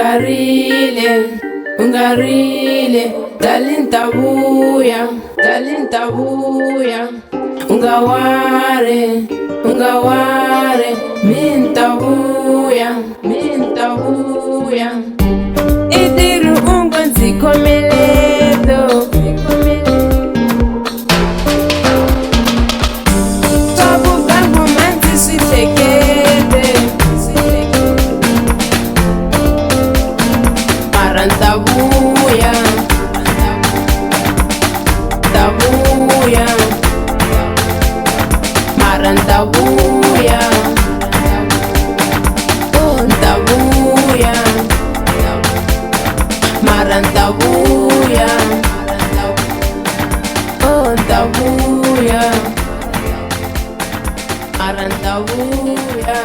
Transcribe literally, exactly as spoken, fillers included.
Ungarile, ungarile, darling Tabuya, darling Tabuya. Ungaware, ungaware, min Tabuya, min Tabuya. Idiru ungo nzikomeledo. Tabu gangu manzi sitekete. Mara Tabuya. Tabuya. Mara Tabuya. Oh, Tabuya. Mara Tabuya. Oh, Tabuya. Mara Tabuya.